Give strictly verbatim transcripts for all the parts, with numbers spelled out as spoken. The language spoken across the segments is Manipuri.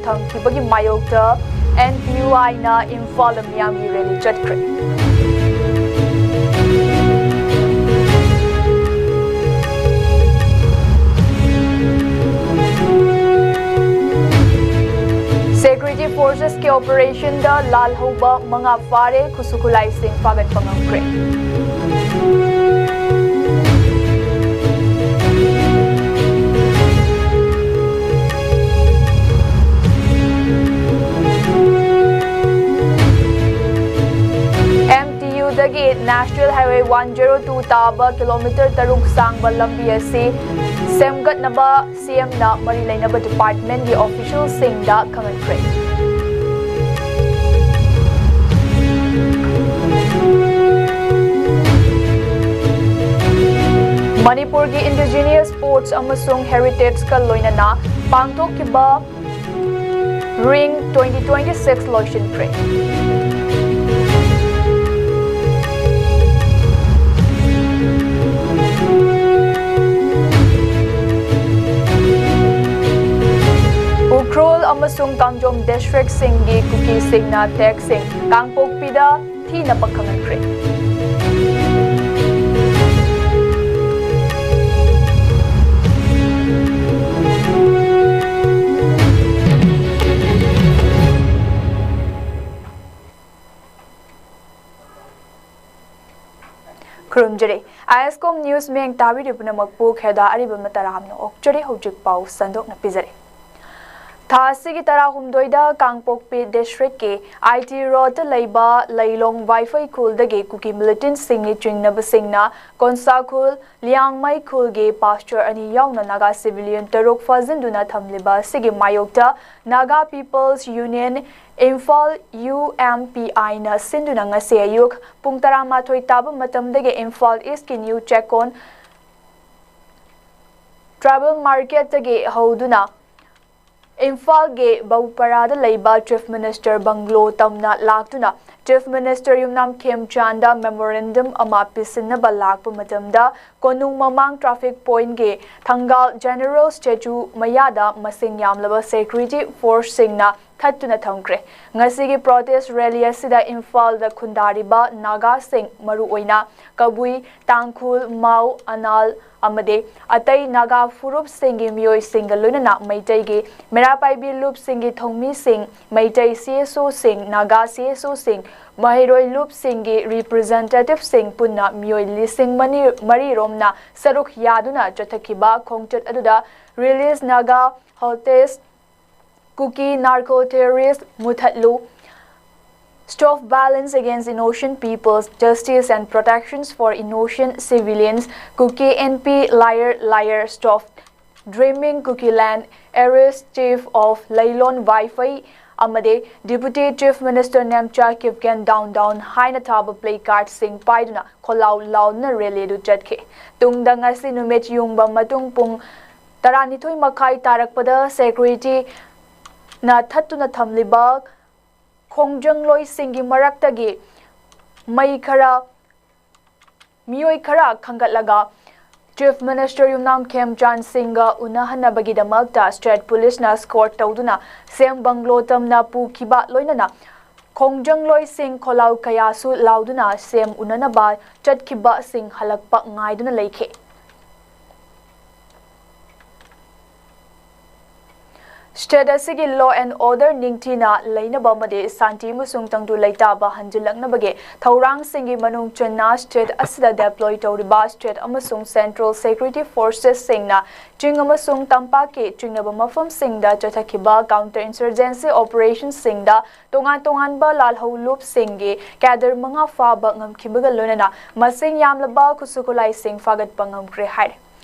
ꯊꯝꯈꯤꯕꯒꯤ ꯃꯥꯌꯣꯛꯇ N P U I ꯅ ꯏꯝꯐꯥꯜꯗ ꯃꯤꯌꯥꯝꯒꯤ ꯔꯦꯂꯤ ꯆꯠꯈ꯭ꯔꯦ꯫ Security Forces ꯀꯤ operation ꯗ ꯂꯥꯜꯍꯧꯕ ꯃꯉꯥ ꯐꯥꯔꯦ, ꯈꯨꯠꯁꯨ ꯈꯨꯠꯂꯥꯏꯁꯤꯡ ꯐꯥꯒꯠꯄ ꯉꯝꯈ꯭ꯔꯦ꯫ M T U ꯗꯒꯤ National Highway one zero two ꯇꯥꯕ ꯀꯤꯂꯣꯃꯤꯇꯔ ꯇꯔꯨꯛ ꯁꯥꯡꯕ ꯂꯝꯕꯤ ꯑꯁꯤ ꯁꯦꯝꯒꯠꯅꯕ C M ꯅ ꯃꯔꯤ ꯂꯩꯅꯕ department ꯀꯤ official ꯁꯤꯡꯗ ꯈꯪꯍꯟꯈ꯭ꯔꯦ꯫ ꯃꯅꯤꯄꯨꯔꯒꯤ indigenous sports ꯑꯃꯁꯨꯡ heritage ꯀ ꯂꯣꯏꯅꯅ ꯄꯥꯡꯊꯣꯛꯈꯤꯕ ꯔꯤꯡ twenty twenty six ꯂꯣꯏꯁꯤꯟꯈ꯭ꯔꯦ꯫ ꯎꯈ꯭ꯔꯨꯜ ꯑꯃꯁꯨꯡ ꯀꯥꯡꯖꯣꯝ district ꯁꯤꯡꯒꯤ ꯀꯨꯀꯤꯁꯤꯡꯅ ꯇꯦꯛꯁꯤꯡ ꯀꯥꯡꯄꯣꯛꯄꯤꯗ ꯊꯤꯅ ꯄꯥꯡꯈꯪꯍꯟꯈ꯭ꯔꯦ꯫ ꯈꯨꯔꯨꯝꯖꯔꯤ꯫ ISCOM News ꯃꯤꯠꯌꯦꯡ ꯇꯥꯕꯤꯔꯤꯕ ꯄꯨꯝꯅꯃꯛꯄꯨ ꯈꯦꯗꯥ ꯑꯔꯤꯕ ꯃꯇꯔꯥꯝꯅ ꯑꯣꯛꯆꯔꯤ꯫ ꯍꯧꯖꯤꯛ ꯄꯥꯎ ꯁꯟꯗꯣꯛꯅ ꯄꯤꯖꯔꯤ꯫ ꯊꯥ ꯑꯁꯤꯒꯤ ꯇꯔꯥꯍꯨꯝꯗꯣꯏꯗ ꯀꯥꯡꯄꯣꯛꯄꯤ district ꯀꯤ I T road ꯇ ꯂꯩꯕ ꯂꯩꯂꯣꯡ ꯋꯥꯏꯐꯩ ꯈꯨꯜꯗꯒꯤ ꯀꯨꯀꯤ militant ꯁꯤꯡꯒꯤ ꯆꯤꯡꯅꯕꯁꯤꯡꯅ ꯀꯣꯟꯁꯥ ꯈꯨꯜ, ꯂꯤꯌꯥꯡꯃꯩ ꯈꯨꯜꯒꯤ pastor ꯑꯅꯤ ꯌꯥꯎꯅ ꯅꯥꯒꯥ civilian ꯇꯔꯨꯛ ꯐꯥꯖꯤꯟꯗꯨꯅ ꯊꯝꯂꯤꯕ ꯑꯁꯤꯒꯤ ꯃꯥꯌꯣꯛꯇ Naga People's Union Imphal, U M P I ꯅ ꯁꯤꯟꯗꯨꯅ ꯉꯁꯤ ꯑꯌꯨꯛ ꯄꯨꯡ ꯇꯔꯥꯃꯥꯊꯣꯏ ꯇꯥꯕ ꯃꯇꯝꯗꯒꯤ ꯏꯝꯐꯥꯜ East ꯀꯤ New Checkon tribal market ꯇꯒꯤ ꯍꯧꯗꯨꯅ ꯏꯝꯐꯥꯜꯒꯤ ꯕꯧꯄꯔꯥꯗ ꯂꯩꯕ Chief Minister Bungalow ꯇꯝꯅ ꯂꯥꯛꯇꯨꯅ Chief Minister ꯌꯨꯝꯅꯥꯝ ꯈꯦꯝꯆꯥꯟꯗ memorandum ꯑꯃ ꯄꯤꯁꯤꯟꯅꯕ ꯂꯥꯛꯄ ꯃꯇꯝꯗ, ꯀꯣꯅꯨꯡ ꯃꯃꯥꯡ traffic pointꯀꯤ ꯊꯪꯒꯥꯜ General Statue ꯃꯌꯥꯗ ꯃꯁꯤꯡ ꯌꯥꯝꯂꯕ security forceꯁꯤꯡꯅ ꯊꯠꯇꯨꯅ ꯊꯝꯈ꯭ꯔꯦ꯫ ꯉꯁꯤꯒꯤ protest rally ꯑꯁꯤꯗ ꯏꯝꯐꯥꯜꯗ ꯈꯨꯟꯗꯥꯔꯤꯕ ꯅꯥꯒꯥꯁꯤꯡ, ꯃꯔꯨꯑꯣꯏꯅ ꯀꯕꯨꯏ, ꯇꯥꯡꯈꯨꯜ, ꯃꯥꯎ, ꯑꯅꯥꯜ ꯑꯃꯗꯤ ꯑꯇꯩ ꯅꯥꯒꯥ ꯐꯨꯔꯨꯞꯁꯤꯡꯒꯤ ꯃꯤꯑꯣꯏꯁꯤꯡꯒ ꯂꯣꯏꯅꯅ ꯃꯩꯇꯩꯒꯤ ꯃꯩꯔꯥ ꯄꯥꯏꯕꯤ ꯂꯨꯞꯁꯤꯡꯒꯤ ꯊꯧꯃꯤꯁꯤꯡ, ꯃꯩꯇꯩ CSOꯁꯤꯡ, ꯅꯥꯒꯥ CSOꯁꯤꯡ, ꯃꯍꯩꯔꯣꯏ ꯂꯨꯞꯁꯤꯡꯒꯤ representativeꯁꯤꯡ ꯄꯨꯟꯅ ꯃꯤꯑꯣꯏ ꯂꯤꯁꯤꯡ ꯃꯔꯤ ꯔꯣꯝꯅ ꯁꯔꯨꯛ ꯌꯥꯗꯨꯅ ꯆꯠꯊꯈꯤꯕ ꯈꯣꯡꯆꯠ ꯑꯗꯨꯗ Release Naga Hostage, Kuki Narco Terrorist ꯃꯨꯊꯠꯂꯨ, Stop Violence Against Innocent Peoples, Justice and Protections for Innocent Civilians, Kuki NP, Liar Liar, Stop Dreaming Kuki Land, Arrest Chief of Leilon Vaifei ꯑꯃꯗꯤ Deputy Chief Minister Nemcha Kipgen Down Down ꯍꯥꯏꯅ ꯊꯥꯕ placardꯁꯤꯡ ꯄꯥꯏꯗꯨꯅ ꯈꯣꯜꯂꯥꯎ ꯂꯥꯎꯅ rally ꯑꯗꯨ ꯆꯠꯈꯤ꯫ ꯇꯨꯡꯗ ꯉꯁꯤ ꯅꯨꯃꯤꯠ ꯌꯨꯡꯕ ꯃꯇꯨꯡ ꯄꯨꯡ ꯇꯔꯥꯅꯤꯊꯣꯏ ꯃꯈꯥꯏ ꯇꯥꯔꯛꯄꯗ securityꯅ ꯊꯠꯇꯨꯅ ꯊꯝꯂꯤꯕ ꯈꯣꯡꯖꯪꯂꯣꯏꯁꯤꯡꯒꯤ ꯃꯔꯛꯇꯒꯤ ꯃꯩ ꯈꯔ, ꯃꯤꯑꯣꯏ ꯈꯔ ꯈꯟꯒꯠꯂꯒ Chief Minister ꯌꯨꯝꯅꯥꯝ ꯈꯦꯝꯆꯥꯟ ꯁꯤꯡꯒ ꯎꯅꯍꯟꯅꯕꯒꯤꯗꯃꯛꯇ state policeꯅ escort ꯇꯧꯗꯨꯅ CM Bungalow ꯇꯝꯅ ꯄꯨꯈꯤꯕ, ꯂꯣꯏꯅꯅ ꯈꯣꯡꯖꯪꯂꯣꯏꯁꯤꯡ ꯈꯣꯜꯂꯥꯎ ꯀꯌꯥꯁꯨ ꯂꯥꯎꯗꯨꯅ CM ꯎꯅꯅꯕ ꯆꯠꯈꯤꯕꯁꯤꯡ ꯍꯜꯂꯛꯄ ꯉꯥꯏꯗꯨꯅ ꯂꯩꯈꯤ꯫ State ꯑꯁꯤꯒꯤ law and order ꯅꯤꯡꯊꯤꯅ ꯂꯩꯅꯕ ꯑꯃꯗꯤ ꯁꯥꯟꯇꯤ ꯑꯃꯁꯨꯡ ꯇꯪꯗꯨ ꯂꯩꯇꯥꯕ ꯍꯟꯖꯤꯜꯂꯛꯅꯕꯒꯤ ꯊꯧꯔꯥꯡꯁꯤꯡꯒꯤ ꯃꯅꯨꯡ ꯆꯟꯅ state ꯑꯁꯤꯗ deploy ꯇꯧꯔꯤꯕ state ꯑꯃꯁꯨꯡ central security forcesꯁꯤꯡꯅ ꯆꯤꯡ ꯑꯃꯁꯨꯡ ꯇꯝꯄꯥꯛꯀꯤ ꯆꯤꯡꯅꯕ ꯃꯐꯝꯁꯤꯡꯗ ꯆꯠꯊꯈꯤꯕ counter insurgency operationꯁꯤꯡꯗ ꯇꯣꯉꯥꯟ ꯇꯣꯉꯥꯟꯕ ꯂꯥꯜꯍꯧ ꯂꯨꯞꯁꯤꯡꯒꯤ cadre ꯃꯉꯥ ꯐꯥꯕ ꯉꯝꯈꯤꯕꯒ ꯂꯣꯏꯅꯅ ꯃꯁꯤꯡ ꯌꯥꯝꯂꯕ ꯈꯨꯠꯁꯨ ꯈꯨꯠꯂꯥꯏꯁꯤꯡ ꯐꯥꯒꯠꯄ ꯉꯝꯈ꯭ꯔꯦ ꯍꯥꯏꯔꯤ꯫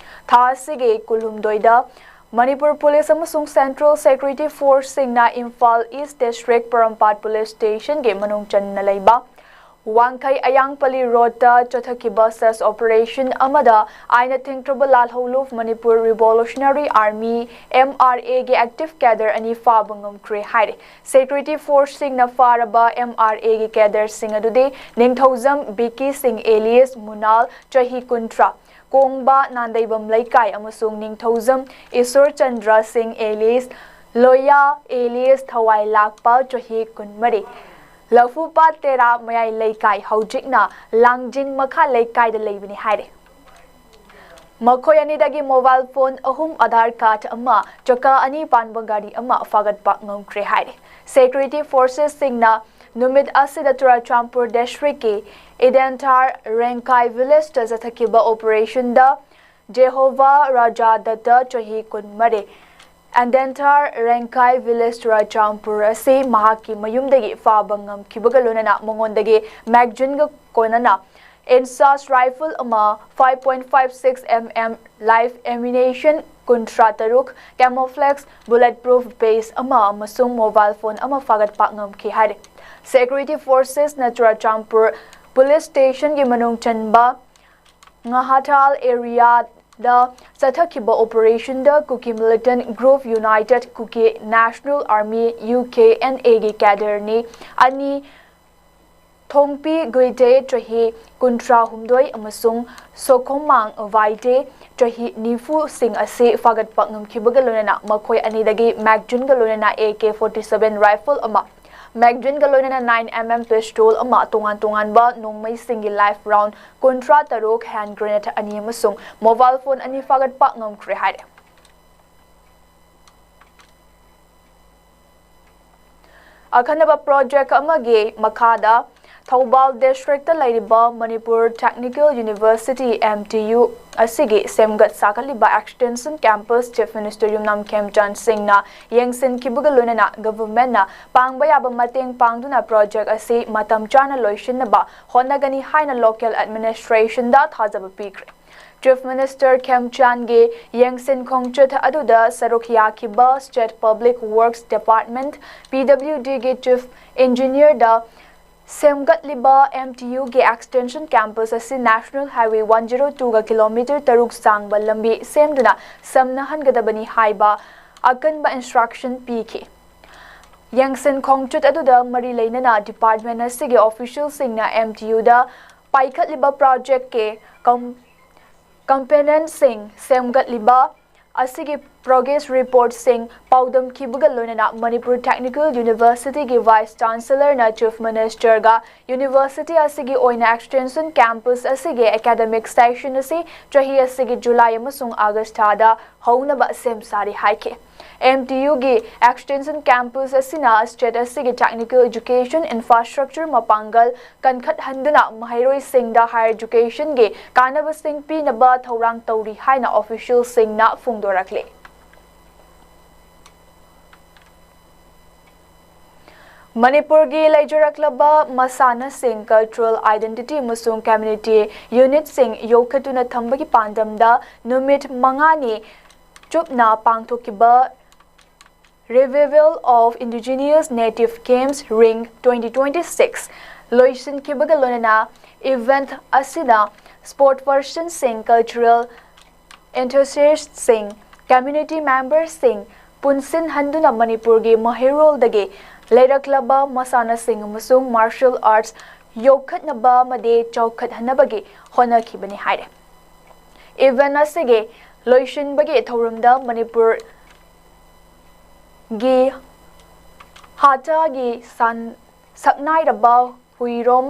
ꯊꯥ ꯑꯁꯤꯒꯤ ꯀꯨꯟꯍꯨꯝꯗꯣꯏꯗ ꯃꯅꯤꯄꯨꯔ Police ꯑꯃꯁꯨꯡ Central Security Forceꯁꯤꯡꯅ Imphal East District ꯄꯣꯔꯣꯝꯄꯥꯠ Police Stationꯒꯤ ꯃꯅꯨꯡ ꯆꯟꯅ ꯂꯩꯕ ꯋꯥꯡꯈꯩ ꯑꯌꯥꯡꯄꯜꯂꯤ ꯔꯣꯗꯇ ꯆꯠꯊꯈꯤꯕ search operation ꯑꯃꯗ ꯑꯥꯏꯅ ꯊꯤꯡꯈ꯭ꯔꯕ ꯂꯥꯜꯍꯧꯂꯨꯞ Manipur Revolutionary Army, M R A ꯒꯤ active cadre ꯑꯅꯤ ꯐꯥꯕ ꯉꯝꯈ꯭ꯔꯦ ꯍꯥꯏꯔꯦ꯫ Security force ꯁꯤꯡꯅ ꯐꯥꯔꯕ M R A ꯒꯤ cadre ꯁꯤꯡ ꯑꯗꯨꯗꯤ ꯅꯤꯡꯊꯧꯖꯝ ꯕꯤꯀꯤ ꯁꯤꯡ alias ꯃꯨꯅꯥꯜ, ꯆꯍꯤ ꯀꯨꯟꯊ꯭ꯔꯥ, ꯀꯣꯡꯕ ꯅꯥꯟꯗꯩꯕꯝ ꯂꯩꯀꯥꯏ, ꯑꯃꯁꯨꯡ ꯅꯤꯡꯊꯧꯖꯝ ꯏꯁꯣꯔ ꯆꯟꯗ꯭ꯔ ꯁꯤꯡ alias ꯂꯣꯌꯥ alias ꯊꯋꯥꯏ ꯂꯥꯛꯄ, ꯆꯍꯤ ꯀꯨꯟꯃꯔꯤ, ꯂꯐꯨꯄꯥꯠ ꯇꯦꯔꯥ ꯃꯌꯥꯏ ꯂꯩꯀꯥꯏ, ꯍꯧꯖꯤꯛꯅ ꯂꯥꯡꯖꯤꯡ ꯃꯈꯥ ꯂꯩꯀꯥꯏꯗ ꯂꯩꯕꯅꯤ ꯍꯥꯏꯔꯦ꯫ ꯃꯈꯣꯏ ꯑꯅꯤꯗꯒꯤ mobile phone ꯑꯍꯨꯝ, Aadhaar card ꯑꯃ, ꯆꯀꯥ ꯑꯅꯤ ꯄꯥꯟꯕ ꯒꯥꯔꯤ ꯑꯃ ꯐꯥꯒꯠꯄ ꯉꯝꯈ꯭ꯔꯦ ꯍꯥꯏꯔꯦ꯫ Security forces ꯁꯤꯡꯅ ꯅꯨꯃꯤꯠ ꯑꯁꯤꯗ ꯆꯨꯔꯥꯆꯥꯟꯄꯨꯔ district ꯀꯤ ꯏꯗꯦꯟꯊꯥꯔ ꯔꯦꯡꯀꯥꯏ village ꯇ ꯆꯠꯊꯈꯤꯕ operation ꯗ ꯖꯦꯍꯣꯚꯥ ꯔꯥꯖꯥ ꯗꯠꯇ, ꯆꯍꯤ ꯀꯨꯟꯃꯔꯤ, ꯑꯦꯟꯗꯦꯟꯊꯥꯔ ꯔꯦꯡꯀꯥꯏ village ꯆꯨꯔꯥꯆꯥꯟꯄꯨꯔ ꯑꯁꯤ ꯃꯍꯥꯛꯀꯤ ꯃꯌꯨꯝꯗꯒꯤ ꯐꯥꯕ ꯉꯝꯈꯤꯕꯒ ꯂꯣꯏꯅꯅ ꯃꯉꯣꯟꯗꯒꯤ magazine ꯒ ꯀꯣꯟꯅꯅ INSAS rifle ꯑꯃ, five point five six M M live ammunition ꯀꯨꯟꯊ꯭ꯔꯥ ꯇꯔꯨꯛ, camouflage bulletproof vest ꯑꯃ ꯑꯃꯁꯨꯡ mobile phone ꯑꯃ ꯐꯥꯒꯠꯄ ꯉꯝꯈꯤ ꯍꯥꯏꯔꯤ꯫ Security forces ꯅ ꯆꯨꯔꯥꯆꯥꯟꯄꯨꯔ police station ꯒꯤ ꯃꯅꯨꯡ ꯆꯟꯕ ꯉꯥꯍꯥꯊꯥꯜ area the ꯆꯠꯊꯈꯤꯕ operation the Kuki militant group United Kuki National Army, U K N A ꯒꯤ cadre ꯅꯤ ꯑꯅꯤ, ꯊꯣꯡꯄꯤ ꯒꯨꯏꯗꯦ, ꯆꯍꯤ ꯀꯨꯟꯊ꯭ꯔꯥ ꯍꯨꯝꯗꯣꯏ, ꯑꯃꯁꯨꯡ ꯁꯣꯈꯣꯃꯥꯡ ꯋꯥꯏꯗꯦ, ꯆꯍꯤ ꯅꯤꯐꯨ ꯁꯤꯡ ꯑꯁꯤ ꯐꯥꯒꯠꯄ ꯉꯝꯈꯤꯕꯒ ꯂꯣꯏꯅꯅ ꯃꯈꯣꯏ ꯑꯅꯤꯗꯒꯤ magazine ꯒ ꯂꯣꯏꯅꯅ A K forty seven rifle ꯑꯃ, magazine ꯒ ꯂꯣꯏꯅꯅ nine M M pistol ꯑꯃ, ꯇꯣꯉꯥꯟ ꯇꯣꯉꯥꯟꯕ ꯅꯣꯡꯃꯩꯁꯤꯡꯒꯤ live round ꯀꯨꯟꯊ꯭ꯔꯥ ꯇꯔꯨꯛ, hand grenade ꯑꯅꯤ ꯑꯃꯁꯨꯡ mobile phone ꯑꯅꯤ ꯐꯥꯒꯠꯄ ꯉꯝꯈ꯭ꯔꯦ ꯍꯥꯏꯔꯦ꯫ ꯑꯈꯟꯅꯕ project ꯑꯃꯒꯤ ꯃꯈꯥꯗ ꯊꯧꯕꯥꯜ district ꯇ ꯂꯩꯔꯤꯕ Manipur Technical University, M T U, ꯑꯁꯤꯒꯤ ꯁꯦꯝꯒꯠ ꯁꯥꯒꯠꯂꯤꯕ extension campus Chief Minister ꯌꯨꯝꯅꯥꯝ ꯈꯦꯝꯆꯥꯟ ꯁꯤꯡꯅ ꯌꯦꯡꯁꯤꯟꯈꯤꯕꯒ ꯂꯣꯏꯅꯅ government ꯅ ꯄꯥꯡꯕ ꯌꯥꯕ ꯃꯇꯦꯡ ꯄꯥꯡꯗꯨꯅ project ꯑꯁꯤ ꯃꯇꯝ ꯆꯥꯅ ꯂꯣꯏꯁꯤꯟꯅꯕ ꯍꯣꯠꯅꯒꯅꯤ ꯍꯥꯏꯅ local administration ꯗ ꯊꯥꯖꯕ ꯄꯤꯈ꯭ꯔꯦ꯫ Chief Minister ꯈꯦꯝꯆꯥꯟꯒꯤ ꯌꯦꯡꯁꯤꯟ ꯈꯣꯡꯆꯠ ꯑꯗꯨꯗ ꯁꯔꯨꯛ ꯌꯥꯈꯤꯕ State Public Works Department, P W D ꯒꯤ Chief Engineer ꯗ ꯁꯦꯝꯒꯠꯂꯤꯕ M T Uꯒꯤ Extension Campus ꯑꯁꯤ National Highway one zero twoꯒ ꯀꯤꯂꯣꯃꯤꯇꯔ ꯇꯔꯨꯛ ꯁꯥꯡꯕ ꯂꯝꯕꯤ ꯁꯦꯝꯗꯨꯅ ꯁꯝꯅꯍꯟꯒꯗꯕꯅꯤ ꯍꯥꯏꯕ ꯑꯀꯟꯕ instruction ꯄꯤꯈꯤ꯫ ꯌꯦꯡꯁꯤꯟ ꯈꯣꯡꯆꯠ ꯑꯗꯨꯗ ꯃꯔꯤ ꯂꯩꯅꯅ department ꯑꯁꯤꯒꯤ officialꯁꯤꯡꯅ M T Uꯗ ꯄꯥꯏꯈꯠꯂꯤꯕ projectꯀꯤ com- componentꯁꯤꯡ, ꯁꯦꯝꯒꯠꯂꯤꯕ ꯑꯁꯤꯒꯤ progress reportꯁꯤꯡ ꯄꯥꯎꯗꯝꯈꯤꯕꯒ ꯂꯣꯏꯅꯅ Manipur Technical Universityꯒꯤ Vice Chancellorꯅ Chief Ministerꯒ university ꯑꯁꯤꯒꯤ ꯑꯣꯏꯅ Extension Campus ꯑꯁꯤꯒꯤ academic session ꯑꯁꯤ ꯆꯍꯤ ꯑꯁꯤꯒꯤ July ꯑꯃꯁꯨꯡ August ꯊꯥꯗ ꯍꯧꯅꯕ ꯁꯦꯝ ꯁꯥꯔꯤ ꯍꯥꯏꯈꯤ꯫ M T Uꯒꯤ Extension Campus ꯑꯁꯤꯅ state ꯑꯁꯤꯒꯤ technical education infrastructure ꯃꯄꯥꯡꯒꯜ ꯀꯟꯈꯠꯍꯟꯗꯨꯅ ꯃꯍꯩꯔꯣꯏꯁꯤꯡꯗ higher educationꯒꯤ ꯀꯥꯟꯅꯕꯁꯤꯡ ꯄꯤꯅꯕ ꯊꯧꯔꯥꯡ ꯇꯧꯔꯤ ꯍꯥꯏꯅ officialꯁꯤꯡꯅ ꯐꯣꯡꯗꯣꯔꯛꯂꯤ꯫ ꯃꯅꯤꯄꯨꯔꯒꯤ ꯂꯩꯖꯔꯛꯂꯕ ꯃꯁꯥꯟꯅꯁꯤꯡ, cultural identity ꯑꯃꯁꯨꯡ community unitꯁꯤꯡ ꯌꯣꯛꯈꯠꯇꯨꯅ ꯊꯝꯕꯒꯤ ꯄꯥꯟꯗꯝꯗ ꯅꯨꯃꯤꯠ ꯃꯉꯥꯅꯤ ꯆꯨꯞꯅ ꯄꯥꯡꯊꯣꯛꯈꯤꯕ Revival of Indigenous Native Games Ring twenty twenty-six ꯂꯣꯏꯁꯤꯟꯈꯤꯕꯒ ꯂꯣꯏꯅꯅ event ꯑꯁꯤꯗ sport personꯁꯤꯡ, cultural enthusiastꯁꯤꯡ, community memberꯁꯤꯡ ꯄꯨꯟꯁꯤꯟꯍꯟꯗꯨꯅ ꯃꯅꯤꯄꯨꯔꯒꯤ ꯃꯍꯩꯔꯣꯜꯗꯒꯤ ꯂꯩꯔꯛꯂꯕ ꯃꯁꯥꯟꯅꯁꯤꯡ ꯑꯃꯁꯨꯡ martial arts ꯌꯣꯛꯈꯠꯅꯕ ꯑꯃꯗꯤ ꯆꯥꯎꯈꯠꯍꯟꯅꯕꯒꯤ ꯍꯣꯠꯅꯈꯤꯕꯅꯤ ꯍꯥꯏꯔꯦ꯫ Event ꯑꯁꯤꯒꯤ ꯂꯣꯏꯁꯤꯟꯕꯒꯤ ꯊꯧꯔꯝꯗ ꯃꯅꯤꯄꯨꯔꯒꯤ ꯍꯥꯇꯥꯒꯤ ꯁꯟ- ꯁꯛꯅꯥꯏꯔꯕ ꯍꯨꯏꯔꯣꯝ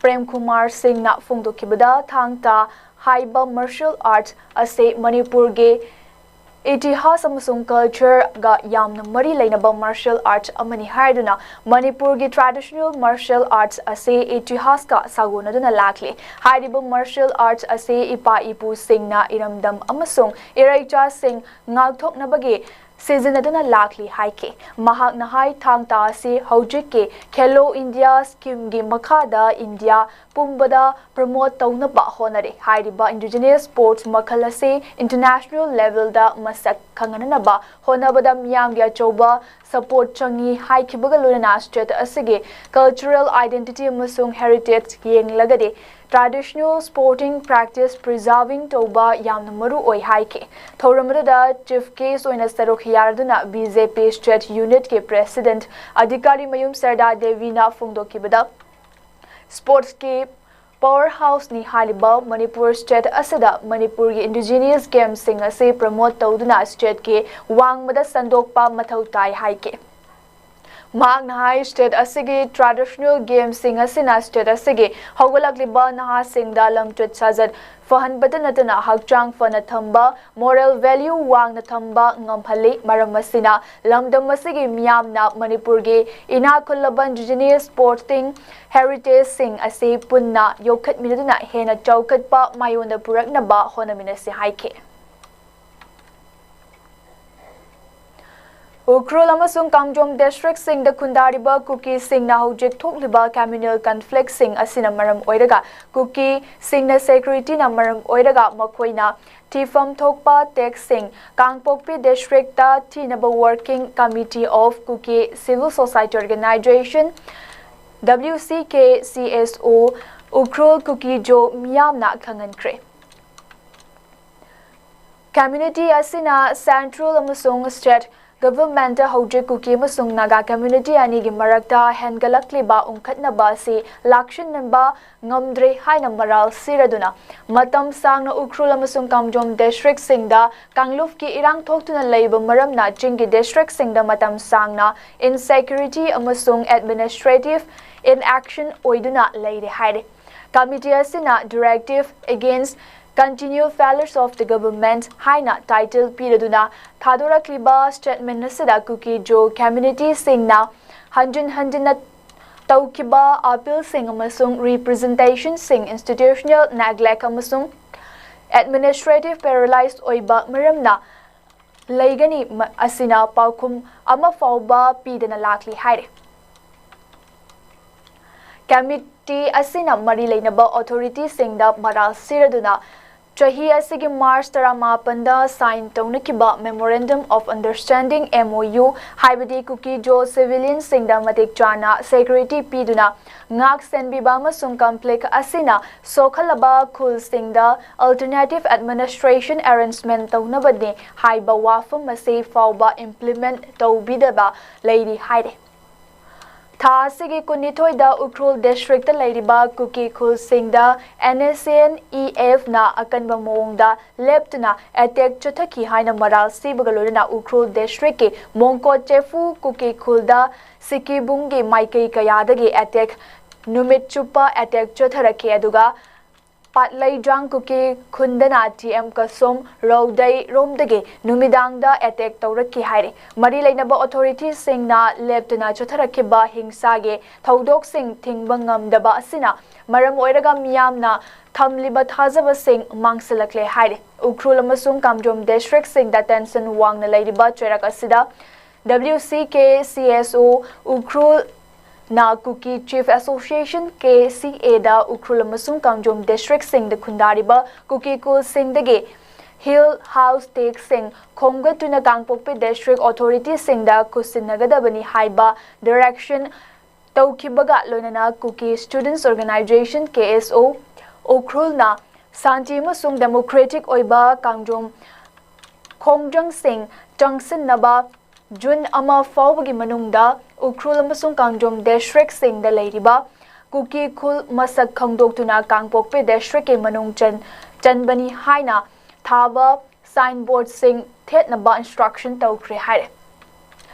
ꯄ꯭ꯔꯦꯝ ꯀꯨꯃꯥꯔ ꯁꯤꯡꯅ ꯐꯣꯡꯗꯣꯛꯈꯤꯕꯗ, ꯊꯥꯡ ꯇꯥ ꯍꯥꯏꯕ martial arts ꯑꯁꯤ ꯃꯅꯤꯄꯨꯔꯒꯤ ꯏꯇꯤꯍꯥꯁ ꯑꯃꯁꯨꯡ cultureꯒ ꯌꯥꯝꯅ ꯃꯔꯤ ꯂꯩꯅꯕ martial arts ꯑꯃꯅꯤ ꯍꯥꯏꯗꯨꯅ, ꯃꯅꯤꯄꯨꯔꯒꯤ traditional martial arts ꯑꯁꯤ ꯏꯇꯤꯍꯥꯁꯀ ꯁꯥꯒꯣꯟꯅꯗꯨꯅ ꯂꯥꯛꯂꯤ꯫ ꯍꯥꯏꯔꯤꯕ martial arts ꯑꯁꯤ ꯏꯄꯥ ꯏꯄꯨꯁꯤꯡꯅ ꯏꯔꯝꯗꯝ ꯑꯃꯁꯨꯡ ꯏꯔꯩꯆꯥꯁꯤꯡ ꯉꯥꯛꯊꯣꯛꯅꯕꯒꯤ ꯁꯤꯖꯤꯟꯅꯗꯨꯅ ꯂꯥꯛꯂꯤ ꯍꯥꯏꯈꯤ꯫ ꯃꯍꯥꯛꯅ ꯍꯥꯏ, ꯊꯥꯡ ꯇꯥ ꯑꯁꯤ ꯍꯧꯖꯤꯛꯀꯤ ꯈꯦꯂꯣ ꯏꯟꯗꯤꯌꯥ ꯁ꯭ꯀꯤꯝꯒꯤ ꯃꯈꯥꯗ ꯏꯟꯗꯤꯌꯥ ꯄꯨꯝꯕꯗ ꯄ꯭ꯔꯃꯣꯠ ꯇꯧꯅꯕ ꯍꯣꯠꯅꯔꯤ꯫ ꯍꯥꯏꯔꯤꯕ ꯏꯟꯗꯤꯖꯤꯅꯁ ꯁ꯭ꯄꯣꯔꯠꯁ ꯃꯈꯜ ꯑꯁꯤ ꯏꯟꯇꯔꯅꯦꯁꯅꯦꯜ ꯂꯦꯚꯦꯜꯗ ꯃꯁꯛ ꯈꯪꯍꯟꯅꯕ ꯍꯣꯠꯅꯕꯗ ꯃꯤꯌꯥꯝꯒꯤ ꯑꯆꯧꯕ ꯁꯄꯣꯔꯠ ꯆꯪꯏ ꯍꯥꯏꯈꯤꯕꯒ ꯂꯣꯏꯅꯅ ꯁ꯭ꯇꯦꯠ ꯑꯁꯤꯒꯤ ꯀꯜꯆꯔꯦꯜ ꯑꯥꯏꯗꯦꯟꯇꯤꯇꯤ ꯑꯃꯁꯨꯡ ꯍꯦꯔꯤꯇꯦꯖ ꯌꯦꯡꯂꯒꯗꯤ ꯇ꯭ꯔꯦꯗꯤꯁꯅꯦꯜ ꯁ꯭ꯄꯣꯔꯇꯤꯡ ꯄ꯭ꯔꯦꯛꯇꯤꯁ ꯄ꯭ꯔꯤꯖꯥꯔꯚꯤꯡ ꯇꯧꯕ ꯌꯥꯝꯅ ꯃꯔꯨ ꯑꯣꯏ ꯍꯥꯏꯈꯤ꯫ ꯊꯧꯔꯝ ꯑꯗꯨꯗ ꯆꯤꯐ ꯒꯦꯁ꯭ꯠ ꯑꯣꯏꯅ ꯁꯔꯨꯛ ꯌꯥꯗꯨꯅ ꯕꯤ ꯖꯦ ꯄꯤ ꯁ꯭ꯇꯦꯠ ꯌꯨꯅꯤꯠꯀꯤ ꯄ꯭ꯔꯦꯁꯤꯗꯦꯟꯠ ꯑꯙꯤꯀꯥꯔꯤ ꯃꯌꯨꯝ ꯁꯔꯗꯥ ꯗꯦꯕꯤꯅ ꯐꯣꯡꯗꯣꯛꯈꯤꯕꯗ, ꯁ꯭ꯄꯣꯔꯠꯁꯀꯤ ꯄꯥꯋꯔ ꯍꯥꯎꯁꯅꯤ ꯍꯥꯏꯔꯤꯕ ꯃꯅꯤꯄꯨꯔ ꯁ꯭ꯇꯦꯠ ꯑꯁꯤꯗ ꯃꯅꯤꯄꯨꯔꯒꯤ ꯏꯟꯗꯤꯖꯤꯅꯁ ꯒꯦꯝꯁꯤꯡ ꯑꯁꯤ ꯄ꯭ꯔꯃꯣꯠ ꯇꯧꯗꯨꯅ ꯁ꯭ꯇꯦꯠꯀꯤ ꯋꯥꯡꯃꯗ ꯁꯟꯗꯣꯛꯄ ꯃꯊꯧ ꯇꯥꯏ ꯍꯥꯏꯈꯤ꯫ ꯃꯍꯥꯛꯅ ꯍꯥꯏ, ꯁ꯭ꯇꯦꯠ ꯑꯁꯤꯒꯤ ꯇ꯭ꯔꯦꯗꯤꯁꯅꯦꯜ ꯒꯦꯝꯁꯤꯡ ꯑꯁꯤꯅ ꯁ꯭ꯇꯦꯠ ꯑꯁꯤꯒꯤ ꯍꯧꯒꯠꯂꯛꯂꯤꯕ ꯅꯍꯥꯁꯤꯡꯗ ꯂꯝꯆꯠ ꯁꯥꯖꯠ ꯐꯍꯟꯕꯇ ꯅꯠꯇꯅ ꯍꯛꯆꯥꯡ ꯐꯅ ꯊꯝꯕ, ꯃꯣꯔꯦꯜ ꯚꯦꯂ꯭ꯌꯨ ꯋꯥꯡꯅ ꯊꯝꯕ ꯉꯝꯍꯜꯂꯤ꯫ ꯃꯔꯝ ꯑꯁꯤꯅ ꯂꯝꯗꯝ ꯑꯁꯤꯒꯤ ꯃꯤꯌꯥꯝꯅ ꯃꯅꯤꯄꯨꯔꯒꯤ ꯏꯅꯥꯛ ꯈꯨꯜꯂꯕ ꯏꯟꯗꯤꯖꯤꯅꯁ ꯁ꯭ꯄꯣꯔꯇꯤꯡ ꯍꯦꯔꯤꯇꯦꯖꯁꯤꯡ ꯑꯁꯤ ꯄꯨꯟꯅ ꯌꯣꯛꯈꯠꯃꯤꯟꯅꯗꯨꯅ ꯍꯦꯟꯅ ꯆꯥꯎꯈꯠꯄ ꯃꯥꯏꯑꯣꯟꯗ ꯄꯨꯔꯛꯅꯕ ꯍꯣꯠꯅꯃꯤꯟꯅꯁꯤ ꯍꯥꯏꯈꯤ꯫ ꯎꯈ꯭ꯔꯨꯜ ꯑꯃꯁꯨꯡ ꯀꯥꯡꯖꯣꯝ ꯗꯤꯁꯇ꯭ꯔꯤꯛꯁꯤꯡꯗ ꯈꯨꯟꯗꯥꯔꯤꯕ ꯀꯨꯀꯤꯁꯤꯡꯅ ꯍꯧꯖꯤꯛ ꯊꯣꯛꯂꯤꯕ ꯀꯝꯃ꯭ꯌꯨꯅꯦꯜ ꯀꯟꯐ꯭ꯂꯤꯛꯁꯤꯡ ꯑꯁꯤꯅ ꯃꯔꯝ ꯑꯣꯏꯔꯒ ꯀꯨꯀꯤꯁꯤꯡꯅ ꯁꯦꯀ꯭ꯌꯨꯔꯤꯇꯤꯅ ꯃꯔꯝ ꯑꯣꯏꯔꯒ ꯃꯈꯣꯏꯅ ꯊꯤꯐꯝ ꯊꯣꯛꯄ ꯇꯦꯛꯁꯁꯤꯡ ꯀꯥꯡꯄꯣꯛꯄꯤ ꯗꯤꯁꯇ꯭ꯔꯤꯛꯇ ꯊꯤꯅꯕ Working Committee of Kuki Civil Society Organization, W C K C S O, Ukhrul ꯀꯨꯀꯤꯖꯣ ꯃꯤꯌꯥꯝꯅ ꯈꯪꯍꯟꯈ꯭ꯔꯦ꯫ ꯀꯝꯃ꯭ꯌꯨꯅꯤꯇꯤ ꯑꯁꯤꯅ ꯁꯦꯟꯇ꯭ꯔꯦꯜ ꯑꯃꯁꯨꯡ ꯁ꯭ꯇꯦꯠ ꯒꯚꯔꯟꯃꯦꯟꯠꯇ ꯍꯧꯖꯤꯛ ꯀꯨꯀꯤ ꯑꯃꯁꯨꯡ ꯅꯥꯒꯥ ꯀꯝꯃ꯭ꯌꯨꯅꯤꯇꯤ ꯑꯅꯤꯒꯤ ꯃꯔꯛꯇ ꯍꯦꯟꯒꯠꯂꯛꯂꯤꯕ ꯎꯪꯈꯠꯅꯕ ꯑꯁꯤ ꯂꯥꯛꯁꯤꯟꯅꯕ ꯉꯝꯗ꯭ꯔꯦ ꯍꯥꯏꯅ ꯃꯔꯥꯜ ꯁꯤꯔꯗꯨꯅ ꯃꯇꯝ ꯁꯥꯡꯅ ꯎꯈ꯭ꯔꯨꯜ ꯑꯃꯁꯨꯡ ꯀꯥꯡꯖꯣꯝ ꯗꯤꯁꯇ꯭ꯔꯤꯛꯁꯤꯡꯗ ꯀꯥꯡꯂꯨꯞꯀꯤ ꯏꯔꯥꯡ ꯊꯣꯛꯇꯨꯅ ꯂꯩꯕ ꯃꯔꯝꯅ ꯆꯤꯡꯒꯤ ꯗꯤꯁꯇ꯭ꯔꯤꯛꯁꯤꯡꯗ ꯃꯇꯝ ꯁꯥꯡꯅ ꯏꯟꯁꯦꯀ꯭ꯌꯨꯔꯤꯇꯤ ꯑꯃꯁꯨꯡ ꯑꯦꯗꯃꯤꯅꯤꯁꯇ꯭ꯔꯦꯇꯤꯚ ꯏꯟꯑꯦꯛꯁꯟ ꯑꯣꯏꯗꯨꯅ ꯂꯩꯔꯦ ꯍꯥꯏꯔꯤ꯫ ꯀꯝꯃꯤꯇꯤ ꯑꯁꯤꯅ Directive Against Continual Failures of the Government ꯍꯥꯏꯅ ꯇꯥꯏꯇꯜ ꯄꯤꯔꯗꯨꯅ ꯊꯥꯗꯣꯔꯛꯂꯤꯕ ꯁ꯭ꯇꯦꯠꯃꯦꯟꯠ ꯑꯁꯤꯗ ꯀꯨꯀꯤ ꯖꯣ ꯀꯝꯃ꯭ꯌꯨꯅꯤꯇꯤꯁꯤꯡꯅ ꯍꯟꯖꯤꯟ ꯍꯟꯖꯤꯟꯅ ꯇꯧꯈꯤꯕ ꯑꯄꯤꯜꯁꯤꯡ ꯑꯃꯁꯨꯡ ꯔꯤꯄ꯭ꯔꯖꯦꯟꯇꯦꯁꯟꯁꯤꯡ, ꯏꯟꯁꯇꯤꯇ꯭ꯌꯨꯁꯅꯦꯜ ꯅꯦꯒ꯭ꯂꯦꯛ ꯑꯃꯁꯨꯡ ꯑꯦꯗꯃꯤꯅꯤꯁꯇ꯭ꯔꯦꯇꯤꯚ ꯄꯦꯔꯥꯂꯥꯏꯖ ꯑꯣꯏꯕ ꯃꯔꯝꯅ ꯂꯩꯒꯅꯤ ꯑꯁꯤꯅ ꯄꯥꯎꯈꯨꯝ ꯑꯃ ꯐꯥꯎꯕ ꯄꯤꯗꯅ ꯂꯥꯛꯂꯤ ꯍꯥꯏꯔꯦ꯫ ꯀꯃꯤꯇꯤ ꯑꯁꯤꯅ ꯃꯔꯤ ꯂꯩꯅꯕ ꯑꯣꯊꯣꯔꯤꯇꯤꯁꯤꯡꯗ ꯃꯔꯥꯜ ꯁꯤꯔꯗꯨꯅ ꯆꯍꯤ ꯑꯁꯤꯒꯤ ꯃꯥꯔꯆ ꯇꯔꯥꯃꯥꯄꯟꯗ ꯁꯥꯏꯟ ꯇꯧꯅꯈꯤꯕ Memorandum of Understanding, M O U, ꯍꯥꯏꯕꯗꯤ ꯀꯨꯀꯤꯖꯣ ꯁꯤꯚꯤꯂꯤꯌꯟꯁꯤꯡꯗ ꯃꯇꯤꯛ ꯆꯥꯅ ꯁꯦꯀ꯭ꯌꯨꯔꯤꯇꯤ ꯄꯤꯗꯨꯅ ꯉꯥꯛ ꯁꯦꯟꯕꯤꯕ ꯑꯃꯁꯨꯡ ꯀꯟꯐ꯭ꯂꯤꯛ ꯑꯁꯤꯅ ꯁꯣꯛꯍꯜꯂꯕ ꯈꯨꯜꯁꯤꯡꯗ alternative administration arrangement ꯇꯧꯅꯕꯅꯤ ꯍꯥꯏꯕ ꯋꯥꯐꯝ ꯑꯁꯤ ꯐꯥꯎꯕ implement ꯇꯧꯕꯤꯗꯕ ꯂꯩꯔꯤ ꯍꯥꯏꯔꯤ꯫ ꯊꯥ ꯑꯁꯤꯒꯤ ꯀꯨꯟꯅꯤꯊꯣꯏꯗ ꯎꯈ꯭ꯔꯨꯜ ꯗꯤꯁꯇ꯭ꯔꯤꯛꯇ ꯂꯩꯔꯤꯕ ꯀꯨꯀꯤ ꯈꯨꯜꯁꯤꯡꯗ N S C N E F ꯅ ꯑꯀꯟꯕ ꯃꯑꯣꯡꯗ ꯂꯦꯞꯇꯨꯅ ꯑꯦꯇꯦꯛ ꯆꯠꯊꯈꯤ ꯍꯥꯏꯅ ꯃꯔꯥꯜ ꯁꯤꯕꯒ ꯂꯣꯏꯅꯅ ꯎꯈ꯭ꯔꯨꯜ ꯗꯤꯁꯇ꯭ꯔꯤꯛꯀꯤ ꯃꯣꯡꯀꯣꯠ ꯆꯦꯐꯨ ꯀꯨꯀꯤ ꯈꯨꯜꯗ ꯁꯤꯀꯤꯕꯨꯡꯒꯤ ꯃꯥꯏꯀꯩ ꯀꯌꯥꯗꯒꯤ ꯑꯦꯇꯦꯛ ꯅꯨꯃꯤꯠ ꯆꯨꯞꯄ ꯑꯦꯇꯦꯛ ꯆꯠꯊꯔꯛꯈꯤ꯫ ꯑꯗꯨꯒ ꯄꯥꯠꯂꯩꯖꯥꯡ ꯀꯨꯀꯤ ꯈꯨꯟꯗꯅ T M ꯀꯁꯣꯝ ꯔꯧꯗꯩ ꯔꯣꯝꯗꯒꯤ ꯅꯨꯃꯤꯗꯥꯡꯗ ꯑꯦꯇꯦꯛ ꯇꯧꯔꯛꯈꯤ ꯍꯥꯏꯔꯤ꯫ ꯃꯔꯤ ꯂꯩꯅꯕ ꯑꯣꯊꯣꯔꯤꯇꯤꯁꯤꯡꯅ ꯂꯦꯞꯇꯅ ꯆꯠꯊꯔꯛꯈꯤꯕ ꯍꯤꯡꯁꯥꯒꯤ ꯊꯧꯗꯣꯛꯁꯤꯡ ꯊꯤꯡꯕ ꯉꯝꯗꯕ ꯑꯁꯤꯅ ꯃꯔꯝ ꯑꯣꯏꯔꯒ ꯃꯤꯌꯥꯝꯅ ꯊꯝꯂꯤꯕ ꯊꯥꯖꯕꯁꯤꯡ ꯃꯥꯡꯁꯤꯜꯂꯛꯂꯦ ꯍꯥꯏꯔꯤ꯫ ꯎꯈ꯭ꯔꯨꯜ ꯑꯃꯁꯨꯡ ꯀꯥꯝꯖꯣꯝ ꯗꯤꯁꯇ꯭ꯔꯤꯛꯁꯤꯡꯗ ꯇꯦꯟꯁꯟ ꯋꯥꯡꯅ ꯂꯩꯔꯤꯕ ꯆꯩꯔꯛ ꯑꯁꯤꯗ W C K C S O Ukhrul ꯅ Kuki chief association, K C A, ꯗ ꯎꯈ꯭ꯔꯨꯜ ꯑꯃꯁꯨꯡ ꯀꯥꯝꯖꯣꯝ ꯗꯤꯁꯇ꯭ꯔꯤꯛꯁꯤꯡꯗ ꯈꯨꯟꯗꯥꯔꯤꯕ ꯀꯨꯀꯤ ꯈꯨꯜꯁꯤꯡꯗꯒꯤ ꯍꯤꯜ ꯍꯥꯎꯁ ꯇꯦꯛꯁꯁꯤꯡ ꯈꯣꯝꯒꯠꯇꯨꯅ ꯀꯥꯡꯄꯣꯛꯄꯤ ꯗꯤꯁꯇ꯭ꯔꯤꯛ ꯑꯣꯊꯣꯔꯤꯇꯤꯁꯤꯡꯗ ꯈꯨꯠꯁꯤꯟꯅꯒꯗꯕꯅꯤ ꯍꯥꯏꯕ ꯗꯤꯔꯦꯛꯁꯟ ꯇꯧꯈꯤꯕꯒ ꯂꯣꯏꯅꯅ Kuki students organisation, K S O, ꯎꯈ꯭ꯔꯨꯜꯅ ꯁꯥꯟꯇꯤ ꯑꯃꯁꯨꯡ ꯗꯦꯃꯣꯀ꯭ꯔꯦꯇꯤꯛ ꯑꯣꯏꯕ ꯀꯥꯡꯖꯣꯝ ꯈꯣꯡꯖꯪꯁꯤꯡ ꯆꯪꯁꯤꯟꯅꯕ ꯖꯨꯟ ꯑꯃ ꯐꯥꯎꯕꯒꯤ ꯃꯅꯨꯡꯗ ꯎꯈ꯭ꯔꯨꯜ ꯑꯃꯁꯨꯡ ꯀꯥꯡꯖꯣꯝ ꯗꯤꯁꯇ꯭ꯔꯤꯛꯁꯤꯡꯗ ꯂꯩꯔꯤꯕ ꯀꯨꯀꯤ ꯈꯨꯜ ꯃꯁꯛ ꯈꯪꯗꯣꯛꯇꯨꯅ ꯀꯥꯡꯄꯣꯛꯄꯤ ꯗꯤꯁꯇ꯭ꯔꯤꯛꯀꯤ ꯃꯅꯨꯡ ꯆꯟ-, ꯆꯟꯕꯅꯤ ꯍꯥꯏꯅ ꯊꯥꯕ ꯁꯥꯏꯟꯕꯣꯔꯗꯁꯤꯡ ꯊꯦꯠꯅꯕ ꯏꯟꯁꯇ꯭ꯔꯛꯁꯟ ꯇꯧꯈ꯭ꯔꯦ ꯍꯥꯏꯔꯦ꯫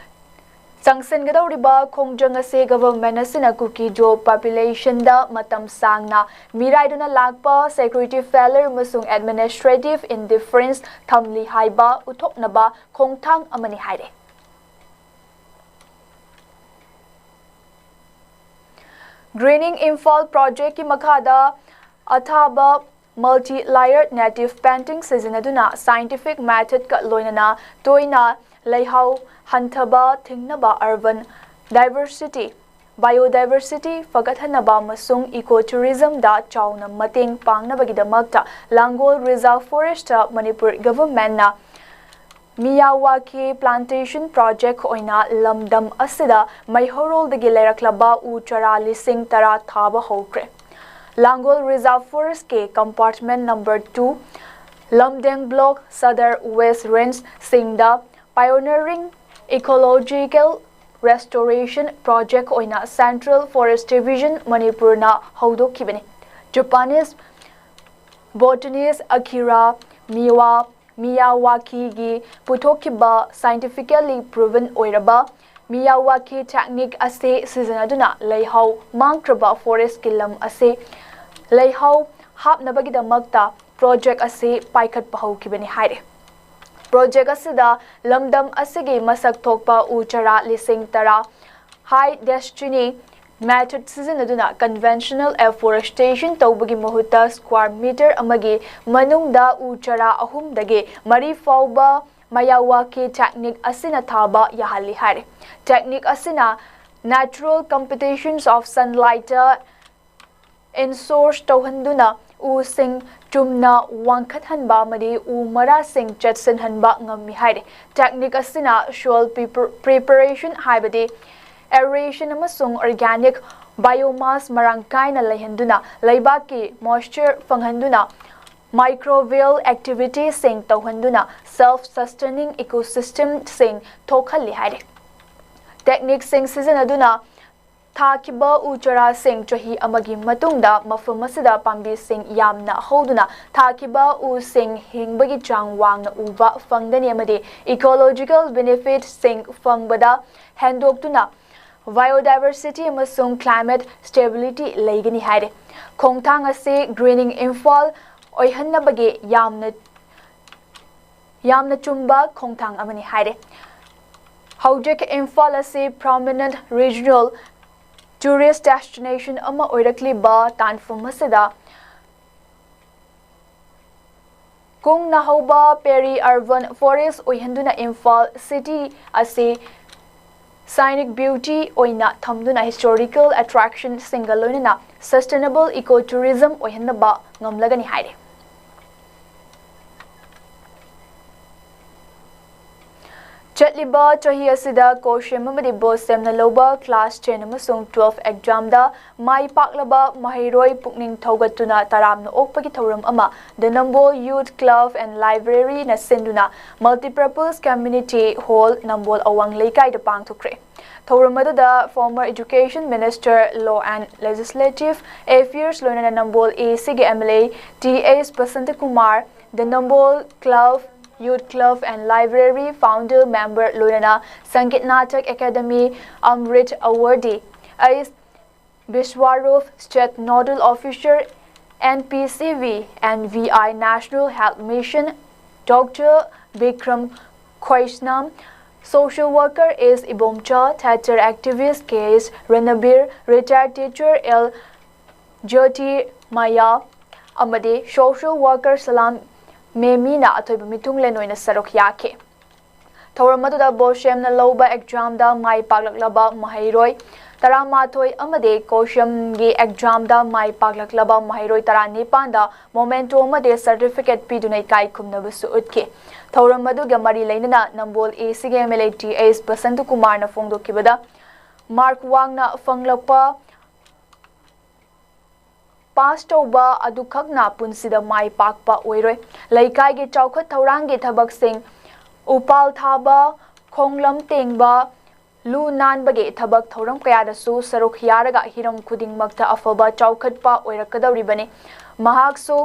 ꯆꯪꯁꯤꯟꯒꯗꯧꯔꯤꯕ ꯈꯣꯡꯖꯪ ꯑꯁꯤ ꯒꯚꯔꯟꯃꯦꯟꯠ ꯑꯁꯤꯅ ꯀꯨꯀꯤꯖꯣ ꯄꯣꯄꯨꯂꯦꯁꯟꯗ ꯃꯇꯝ ꯁꯥꯡꯅ ꯃꯤꯔꯥꯏꯗꯨꯅ ꯂꯥꯛꯄ, ꯁꯦꯀ꯭ꯌꯨꯔꯤꯇꯤ ꯐꯦꯂꯔ ꯑꯃꯁꯨꯡ ꯑꯦꯗꯃꯤꯅꯤꯁꯇ꯭ꯔꯦꯇꯤꯚ ꯏꯟꯗꯤꯐꯔꯦꯟꯁ ꯊꯝꯂꯤ ꯍꯥꯏꯕ ꯎꯠꯊꯣꯛꯅꯕ ꯈꯣꯡꯊꯥꯡ ꯑꯃꯅꯤ ꯍꯥꯏꯔꯦ꯫ ꯒ꯭ꯔꯤꯅꯤꯡ ꯏꯝꯐꯥꯜ ꯄ꯭ꯔꯣꯖꯦꯛꯀꯤ ꯃꯈꯥꯗ ꯑꯊꯥꯕ multi-layered native painting ꯁꯤꯖꯤꯟꯅꯗꯨꯅ scientific method ꯀ ꯂꯣꯏꯅꯅ ꯇꯣꯏꯅ ꯂꯩꯍꯥꯎ ꯍꯟꯊꯕ ꯊꯤꯡꯅꯕ, urban diversity, biodiversity ꯐꯒꯠꯍꯟꯅꯕ ꯑꯃꯁꯨꯡ eco tourism ꯗ ꯆꯥꯎꯅ ꯃꯇꯦꯡ ꯄꯥꯡꯅꯕꯒꯤꯗꯃꯛꯇ ꯂꯥꯡꯒꯣꯜ Reserve Forest ꯇ ꯃꯅꯤꯄꯨꯔ government ꯅ Miyawaki plantation project ꯑꯣꯏꯅ ꯂꯝꯗꯝ ꯑꯁꯤꯗ ꯃꯩꯍꯧꯔꯣꯜꯗꯒꯤ ꯂꯩꯔꯛꯂꯕ ꯎ ꯆꯥꯔꯥ ꯂꯤꯁꯤꯡ ꯇꯔꯥ ꯊꯥꯕ ꯍꯧꯈ꯭ꯔꯦ꯫ ꯂꯥꯡꯒꯣꯜ Reserve Forest ꯀꯤ compartment number two, Lumdeng Block, Sadar West Range ꯁꯤꯡꯗ pioneering ecological restoration project ꯑꯣꯏꯅ Central Forest Division ꯃꯅꯤꯄꯨꯔꯅ ꯍꯧꯗꯣꯛꯈꯤꯕꯅꯤ꯫ Japanese botanist Akira Miwa Miyawaki ꯒꯤ ꯄꯨꯊꯣꯛꯈꯤꯕ scientifically proven ꯑꯣꯏꯔꯕ Miyawaki technique ꯑꯁꯤ ꯁꯤꯖꯤꯟꯅꯗꯨꯅ ꯂꯩꯍꯥꯎ ꯃꯥꯡꯈ꯭ꯔꯕ forest ꯀꯤ ꯂꯝ ꯑꯁꯤ ꯂꯩꯍꯥꯎ ꯍꯥꯞꯅꯕꯒꯤꯗꯃꯛꯇ project ꯑꯁꯤ ꯄꯥꯏꯈꯠꯄ ꯍꯧꯈꯤꯕꯅꯤ ꯍꯥꯏꯔꯤ꯫ Project ꯑꯁꯤꯗ ꯂꯝꯗꯝ ꯑꯁꯤꯒꯤ ꯃꯁꯛ ꯊꯣꯛꯄ ꯎ ꯆꯥꯔꯥ ꯂꯤꯁꯤꯡ ꯇꯔꯥ, high density method ꯁꯤꯖꯤꯟꯅꯗꯨꯅ conventional afforestation ꯇꯧꯕꯒꯤ ꯃꯍꯨꯠꯇ square meter ꯑꯃꯒꯤ ꯃꯅꯨꯡꯗ ꯎ ꯆꯥꯔꯥ ꯑꯍꯨꯝꯗꯒꯤ ꯃꯔꯤ ꯐꯥꯎꯕ Miyawaki technique ꯑꯁꯤꯅ ꯊꯥꯕ ꯌꯥꯍꯜꯂꯤ ꯍꯥꯏꯔꯤ꯫ Technique ꯑꯁꯤꯅ natural compositions of sunlight ensure ꯇꯧꯍꯟꯗꯨꯅ ꯎꯁꯤꯡ ꯆꯨꯝꯅ ꯋꯥꯡꯈꯠꯍꯟꯕ ꯑꯃꯗꯤ ꯎ ꯃꯔꯥꯁꯤꯡ ꯆꯦꯠꯁꯤꯟꯍꯟꯕ ꯉꯝꯃꯤ ꯍꯥꯏꯔꯤ꯫ Technique ꯑꯁꯤꯅ soil prepar-, preparation, ꯍꯥꯏꯕꯗꯤ aeration ꯑꯃꯁꯨꯡ organic biomass ꯃꯔꯥꯡ ꯀꯥꯏꯅ ꯂꯩꯍꯟꯗꯨꯅ ꯂꯩꯕꯥꯛꯀꯤ moisture ꯐꯪꯍꯟꯗꯨꯅ microbial activity ꯁꯤꯡ ꯇꯧꯍꯟꯗꯨꯅ self sustaining ecosystem ꯁꯤꯡ ꯊꯣꯛꯍꯜꯂꯤ ꯍꯥꯏꯔꯤ꯫ Technique ꯁꯤꯡ ꯁꯤꯖꯤꯟꯅꯗꯨꯅ ꯊꯥꯈꯤꯕ ꯎ ꯆꯥꯔꯥꯁꯤꯡ ꯆꯍꯤ ꯑꯃꯒꯤ ꯃꯇꯨꯡꯗ ꯃꯐꯝ ꯑꯁꯤꯗ ꯄꯥꯝꯕꯤꯁꯤꯡ ꯌꯥꯝꯅ ꯍꯧꯗꯨꯅ ꯊꯥꯈꯤꯕ ꯎꯁꯤꯡ ꯍꯤꯡꯕꯒꯤ ꯆꯥꯡ ꯋꯥꯡꯅ ꯎꯕ ꯐꯪꯒꯅꯤ ꯑꯃꯗꯤ ecological benefit ꯁꯤꯡ ꯐꯪꯕꯗ ꯍꯦꯟꯗꯣꯛꯇꯨꯅ biodiversity ꯑꯃꯁꯨꯡ climate stability ꯂꯩꯒꯅꯤ ꯍꯥꯏꯔꯤ꯫ ꯈꯣꯡꯊꯥꯡ ꯑꯁꯤ Greening Imphal ꯑꯣꯏꯍꯟꯅꯕꯒꯤ ꯌꯥꯝꯅ, ꯌꯥꯝꯅ ꯆꯨꯝꯕ ꯈꯣꯡꯊꯥꯡ ꯑꯃꯅꯤ ꯍꯥꯏꯔꯤ꯫ ꯍꯧꯖꯤꯛ ꯏꯝꯐꯥꯜ ꯑꯁꯤ prominent regional tourist destination ꯑꯃ ꯑꯣꯏꯔꯛꯂꯤꯕ ꯇꯥꯟꯐꯝ ꯑꯁꯤꯗ ꯀꯨꯡꯅ ꯍꯧꯕ Peri Urban Forest ꯑꯣꯏꯍꯟꯗꯨꯅ Imphal city ꯑꯁꯤ scenic beauty ꯑꯣꯏꯅ ꯊꯝꯗꯨꯅ historical attractionꯁꯤꯡꯒ ꯂꯣꯏꯅꯅ sustainable eco tourism ꯑꯣꯏꯍꯟꯅꯕ ꯉꯝꯂꯒꯅꯤ ꯍꯥꯏꯔꯤ꯫ ꯆꯠꯂꯤꯕ ꯆꯍꯤ ꯑꯁꯤꯗ COHSEM ꯑꯃꯗꯤ BOSEMꯅ ꯂꯧꯕ class ten ꯑꯃꯁꯨꯡ twelve examꯗ ꯃꯥꯏ ꯄꯥꯛꯂꯕ ꯃꯍꯩꯔꯣꯏ ꯄꯨꯛꯅꯤꯡ ꯊꯧꯒꯠꯇꯨꯅ ꯇꯔꯥꯝꯅ ꯑꯣꯛꯄꯒꯤ ꯊꯧꯔꯝ ꯑꯃ The Nambol Youth Club and Libraryꯅ ꯁꯤꯟꯗꯨꯅ Multipurpose Community Hall, ꯅꯝꯕꯣꯜ ꯑꯋꯥꯡ ꯂꯩꯀꯥꯏꯗ ꯄꯥꯡꯊꯣꯛꯈ꯭ꯔꯦ꯫ ꯊꯧꯔꯝ ꯑꯗꯨꯗ former Education Minister, Law and Legislative Affairs ꯂꯣꯏꯅꯅ ꯅꯝꯕꯣꯜ ACꯒꯤ MLA Th Basanta Kumar, The Nambol Club, Youth Club and Library founder member ꯂꯣꯏꯅꯅ Sangeet Natak Academy Amrit Awardee S Biswarup, State Nodal Officer, NPCV and VI National Health Mission, Doctor Bikram Khoisnam, social worker S Ibomcha, theatre activist K S Ranabir, retired teacher L Jyoti Maya ꯑꯃꯗꯤ social worker Salam Memina ꯑꯊꯣꯏꯕ ꯃꯤꯊꯨꯡꯂꯦꯟ ꯑꯣꯏꯅ ꯁꯔꯨꯛ ꯌꯥꯈꯤ꯫ ꯊꯧꯔꯝ ꯑꯗꯨꯗ BOSEMꯅ ꯂꯧꯕ examꯗ ꯃꯥꯏ ꯄꯥꯛꯂꯛꯂꯕ ꯃꯍꯩꯔꯣꯏ ꯇꯔꯥꯃꯥꯊꯣꯏ ꯑꯃꯗꯤ COHSEMꯒꯤ examꯗ ꯃꯥꯏ ꯄꯥꯛꯂꯛꯂꯕ ꯃꯍꯩꯔꯣꯏ ꯇꯔꯥꯅꯤꯄꯥꯟꯗ memento ꯑꯃꯗꯤ certificate ꯄꯤꯗꯨꯅ ꯏꯀꯥꯏ ꯈꯨꯝꯅꯕꯁꯨ ꯎꯠꯈꯤ꯫ ꯊꯧꯔꯝ ꯑꯗꯨꯒ ꯃꯔꯤ ꯂꯩꯅꯅ ꯅꯝꯕꯣꯜ ACꯒꯤ MLA Th Basanta Kumarꯅ ꯐꯣꯡꯗꯣꯛꯈꯤꯕꯗ, mark ꯋꯥꯡꯅ ꯐꯪꯂꯛꯄ pass ꯇꯧꯕ ꯑꯗꯨꯈꯛꯅ ꯄꯨꯟꯁꯤꯗ ꯃꯥꯏ ꯄꯥꯛꯄ ꯑꯣꯏꯔꯣꯏ꯫ ꯂꯩꯀꯥꯏꯒꯤ ꯆꯥꯎꯈꯠ ꯊꯧꯔꯥꯡꯒꯤ ꯊꯕꯛꯁꯤꯡ, ꯎꯄꯥꯜ ꯊꯥꯕ, ꯈꯣꯡꯂꯝ ꯇꯦꯡꯕ, ꯂꯨ ꯅꯥꯟꯕꯒꯤ ꯊꯕꯛ ꯊꯧꯔꯝ ꯀꯌꯥꯗꯁꯨ ꯁꯔꯨꯛ ꯌꯥꯔꯒ ꯍꯤꯔꯝ ꯈꯨꯗꯤꯡꯃꯛꯇ ꯑꯐꯕ ꯆꯥꯎꯈꯠꯄ ꯑꯣꯏꯔꯛꯀꯗꯧꯔꯤꯕꯅꯤ꯫ ꯃꯍꯥꯛꯁꯨ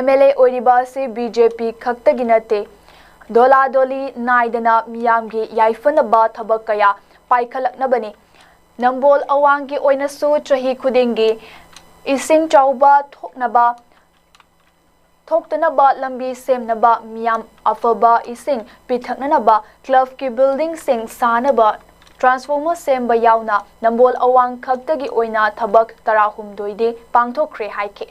MLA ꯑꯣꯏꯔꯤꯕ ꯑꯁꯤ BJP ꯈꯛꯇꯒꯤ ꯅꯠꯇꯦ꯫ ꯗꯣꯂꯥꯗꯣꯂꯤ ꯅꯥꯏꯗꯅ ꯃꯤꯌꯥꯝꯒꯤ ꯌꯥꯏꯐꯅꯕ ꯊꯕꯛ ꯀꯌꯥ ꯄꯥꯏꯈꯠꯂꯛꯅꯕꯅꯤ꯫ ꯅꯝꯕꯣꯜ ꯑꯋꯥꯡꯒꯤ ꯑꯣꯏꯅꯁꯨ ꯆꯍꯤ ꯈꯨꯗꯤꯡꯒꯤ ꯏꯁꯤꯡ ꯆꯥꯎꯕ ꯊꯣꯛꯅꯕ, ꯊꯣꯛꯇꯅꯕ ꯂꯝꯕꯤ ꯁꯦꯝꯅꯕ, ꯃꯤꯌꯥꯝ ꯑꯐꯕ ꯏꯁꯤꯡ ꯄꯤꯊꯛꯅꯅꯕ clubꯀꯤ buildingꯁꯤꯡ ꯁꯥꯅꯕ transformer ꯁꯦꯝꯕ ꯌꯥꯎꯅ ꯅꯝꯕꯣꯜ ꯑꯋꯥꯡ ꯈꯛꯇꯒꯤ ꯑꯣꯏꯅ ꯊꯕꯛ ꯇꯔꯥꯍꯨꯝꯗꯣꯏꯗꯤ ꯄꯥꯡꯊꯣꯛꯈ꯭ꯔꯦ ꯍꯥꯏꯈꯤ꯫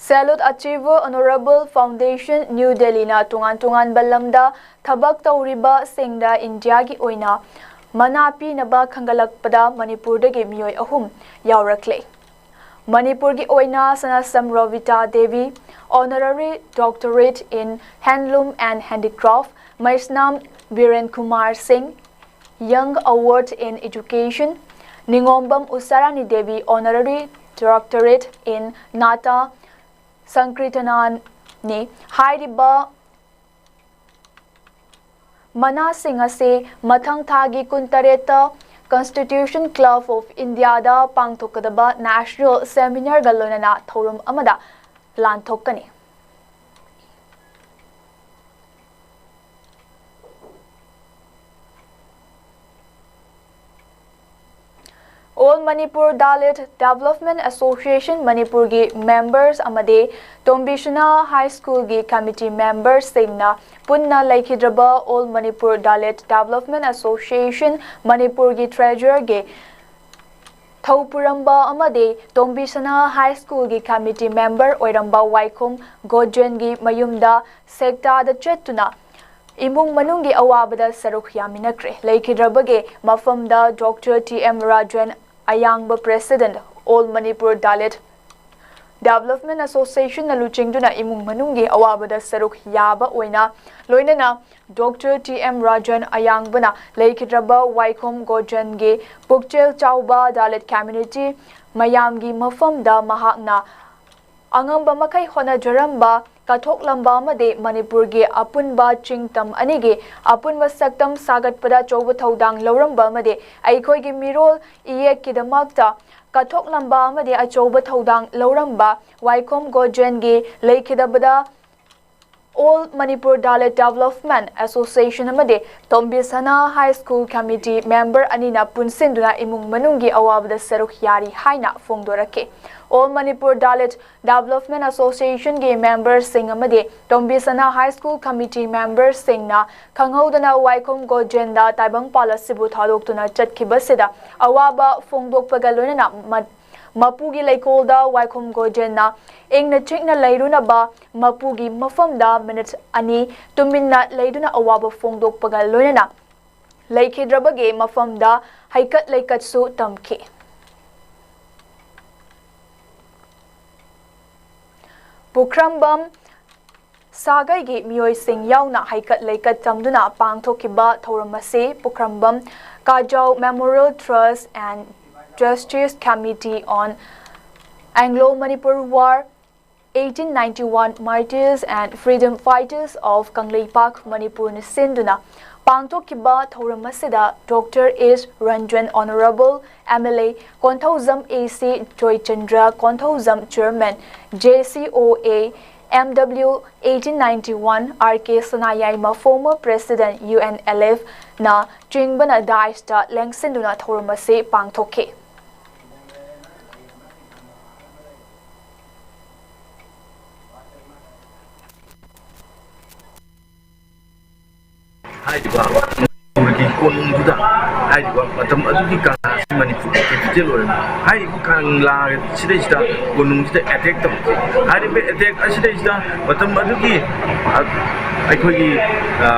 Salute Achiever Honorable Foundation, New Delhi ꯅ ꯇꯣꯉꯥꯟ ꯇꯣꯉꯥꯟꯕ ꯂꯝꯗ ꯊꯕꯛ ꯇꯧꯔꯤꯕꯁꯤꯡꯗ ꯏꯟꯗꯤꯌꯥꯒꯤ ꯑꯣꯏꯅ ꯃꯅꯥ ꯄꯤꯅꯕ ꯈꯟꯒꯠꯂꯛꯄꯗ ꯃꯅꯤꯄꯨꯔꯗꯒꯤ ꯃꯤꯑꯣꯏ ꯑꯍꯨꯝ ꯌꯥꯎꯔꯛꯂꯦ꯫ ꯃꯅꯤꯄꯨꯔꯒꯤ ꯑꯣꯏꯅ ꯁꯅꯥꯁꯝ Robita Devi, Honorary Doctorate in Handloom and Handicraft, ꯃꯩꯁꯅꯥꯝ ꯕꯤꯔꯦꯟ ꯀꯨꯃꯥꯔ ꯁꯤꯡ, Young Award in Education, ꯅꯤꯉꯣꯝꯕꯝ Usharani Devi, Honorary Doctorate in Nata Sankirtanani꯫ ꯍꯥꯏꯔꯤꯕ ꯃꯅꯥꯁꯤꯡ ꯑꯁꯤ ꯃꯊꯪ ꯊꯥꯒꯤ ꯀꯨꯟꯇꯔꯦꯠꯇ Constitution Club of India ꯗ ꯄꯥꯡꯊꯣꯛꯀꯗꯕ National Seminar ꯒ ꯂꯣꯏꯅꯅ ꯊꯧꯔꯝ ꯑꯃꯗ ꯂꯥꯟꯊꯣꯛꯀꯅꯤ꯫ All Manipur Dalit Development Association ꯃꯅꯤꯄꯨꯔꯒꯤ members ꯑꯃꯗꯤ ꯇꯣꯝꯕꯤꯁꯅꯥ High School ꯒꯤ committee members ꯁꯤꯡꯅ ꯄꯨꯟꯅ ꯂꯩꯈꯤꯗ꯭ꯔꯕ All Manipur Dalit Development Association ꯃꯅꯤꯄꯨꯔꯒꯤ treasurer ꯒꯤ ꯊꯧꯄꯨꯔꯝꯕ ꯑꯃꯗꯤ ꯇꯣꯝꯕꯤꯁꯅꯥ High School ꯒꯤ committee member ꯑꯣꯏꯔꯝꯕ ꯋꯥꯏꯈꯣꯝ ꯒꯣꯖꯦꯟꯒꯤ ꯃꯌꯨꯝꯗ ꯁꯦꯛꯇꯥꯗ ꯆꯠꯇꯨꯅ ꯏꯃꯨꯡ ꯃꯅꯨꯡꯒꯤ ꯑꯋꯥꯕꯗ ꯁꯔꯨꯛ ꯌꯥꯃꯤꯟꯅꯈ꯭ꯔꯦ꯫ ꯂꯩꯈꯤꯗ꯭ꯔꯕꯒꯤ ꯃꯐꯝꯗ Doctor ꯇꯤ ꯑꯦꯝ ꯔꯥꯖꯦꯟ ꯑꯌꯥꯡꯕ, President, All Manipur Dalit Development Association ꯅ ꯂꯨꯆꯤꯡꯗꯨꯅ ꯏꯃꯨꯡ ꯃꯅꯨꯡꯒꯤ ꯑꯋꯥꯕꯗ ꯁꯔꯨꯛ ꯌꯥꯕ ꯑꯣꯏꯅ, ꯂꯣꯏꯅꯅ Doctor ꯇꯤ ꯑꯦꯝ ꯔꯥꯖꯦꯟ ꯑꯌꯥꯡꯕꯅ ꯂꯩꯈꯤꯗ꯭ꯔꯕ ꯋꯥꯏꯈꯣꯝ ꯒꯣꯖꯦꯟꯒꯤ ꯄꯨꯛꯆꯦꯜ ꯆꯥꯎꯕ Dalit community ꯃꯌꯥꯝꯒꯤ ꯃꯐꯝꯗ ꯃꯍꯥꯛꯅ ꯑꯉꯝꯕ ꯃꯈꯩ ꯍꯣꯠꯅꯖꯔꯝꯕ, ꯀꯠꯊꯣꯛꯂꯝꯕ ꯑꯃꯗꯤ ꯃꯅꯤꯄꯨꯔꯒꯤ ꯑꯄꯨꯟꯕ ꯆꯤꯡꯇꯝ ꯑꯅꯤꯒꯤ ꯑꯄꯨꯟꯕ ꯁꯛꯇꯝ ꯁꯥꯒꯠꯄꯗ ꯑꯆꯧꯕ ꯊꯧꯗꯥꯡ ꯂꯧꯔꯝꯕ ꯑꯃꯗꯤ ꯑꯩꯈꯣꯏꯒꯤ ꯃꯤꯔꯣꯜ ꯏꯌꯦꯛꯀꯤꯗꯃꯛꯇ ꯀꯠꯊꯣꯛꯂꯝꯕ ꯑꯃꯗꯤ ꯑꯆꯧꯕ ꯊꯧꯗꯥꯡ ꯂꯧꯔꯝꯕ ꯋꯥꯏꯈꯣꯝ ꯒꯣꯖꯦꯟꯒꯤ ꯂꯩꯈꯤꯗꯕꯗ All Manipur Dalit Development Association ꯑꯃꯗꯤ ꯇꯣꯝꯕꯤꯁꯅꯥ High School Committee member ꯑꯅꯤꯅ ꯄꯨꯟꯁꯤꯟꯗꯨꯅ ꯏꯃꯨꯡ ꯃꯅꯨꯡꯒꯤ ꯑꯋꯥꯕꯗ ꯁꯔꯨꯛ ꯌꯥꯔꯤ ꯍꯥꯏꯅ ꯐꯣꯡꯗꯣꯔꯛꯈꯤ꯫ All Manipur Dalit Development Association ꯒꯤ member ꯁꯤꯡ ꯑꯃꯗꯤ ꯇꯣꯝꯕꯤꯁꯅꯥ High School Committee member ꯁꯤꯡꯅ ꯈꯪꯍꯧꯗꯅ ꯋꯥꯏꯈꯣꯝ ꯒꯣꯖꯦꯟꯗ ꯇꯥꯏꯕꯪꯄꯥꯜ ꯑꯁꯤꯕꯨ ꯊꯥꯗꯣꯛꯇꯨꯅ ꯆꯠꯈꯤꯕꯁꯤꯗ ꯑꯋꯥꯕ ꯐꯣꯡꯗꯣꯛꯄꯒ ꯂꯣꯏꯅꯅ ꯃ-, ꯃꯄꯨꯒꯤ ꯂꯩꯀꯣꯜꯗ ꯋꯥꯏꯈꯣꯝ ꯒꯣꯖꯦꯟꯅ ꯏꯪꯅ ꯆꯤꯛꯅ ꯂꯩꯔꯨꯅꯕ ꯃꯄꯨꯒꯤ ꯃꯐꯝꯗ ꯃꯤꯅꯤꯠ ꯑꯅꯤ ꯇꯨꯃꯤꯟꯅ ꯂꯩꯗꯨꯅ ꯑꯋꯥꯕ ꯐꯣꯡꯗꯣꯛꯄꯒ ꯂꯣꯏꯅꯅ ꯂꯩꯈꯤꯗ꯭ꯔꯕꯒꯤ ꯃꯐꯝꯗ ꯍꯩꯀꯠ ꯂꯩꯀꯠꯁꯨ ꯇꯝꯈꯤ꯫ ꯄꯨꯈ꯭ꯔꯝꯕꯝ ꯁꯥꯒꯩꯒꯤ ꯃꯤꯑꯣꯏꯁꯤꯡ ꯌꯥꯎꯅ ꯍꯩꯀꯠ ꯂꯩꯀꯠ ꯇꯝꯗꯨꯅ ꯄꯥꯡꯊꯣꯛꯈꯤꯕ ꯊꯧꯔꯝ ꯑꯁꯤ ꯄꯨꯈ꯭ꯔꯝꯕꯝ ꯀꯥꯖꯥꯎ Memorial Trust and Trustees Committee on Anglo-Manipur War, eighteen ninety-one Martyrs and Freedom Fighters of Kangleipak Manipurꯅ ꯁꯤꯟꯗꯨꯅ ꯄꯥꯡꯊꯣꯛꯈꯤꯕ ꯊꯧꯔꯝ ꯑꯁꯤꯗ Doctor S Ranjan, Honorable M L A Konthoujam A C Joychandra, Konthoujam Chairman J C O A M W eighteen ninety-one, R K Sanayaima, former President U N L F ꯅ ꯆꯤꯡꯕꯅ dais ꯇ ꯂꯦꯡꯁꯤꯟꯗꯨꯅ ꯊꯧꯔꯝ ꯑꯁꯤ ꯄꯥꯡꯊꯣꯛꯈꯤ꯫ ꯍꯥꯏꯔꯤꯕ ꯃꯅꯤꯄꯨꯔꯒꯤ ꯀꯣꯅꯨꯡꯗꯨꯗ ꯍꯥꯏꯔꯤꯕ ꯃꯇꯝ ꯑꯗꯨꯒꯤ ꯀꯪꯂꯥꯁꯤ ꯃꯅꯤꯄꯨꯔꯒꯤ capital ꯑꯣꯏꯔꯝꯃꯤ꯫ ꯍꯥꯏꯔꯤꯕ ꯀꯪꯂꯥ ꯁꯤꯗꯩꯁꯤꯗ ꯀꯣꯅꯨꯡꯁꯤꯗ attack ꯇꯧꯈꯤ꯫ ꯍꯥꯏꯔꯤꯕ attack ꯑꯁꯤꯗꯩꯁꯤꯗ ꯃꯇꯝ ꯑꯗꯨꯒꯤ, ꯑ, ꯑꯩꯈꯣꯏꯒꯤ, ꯑ,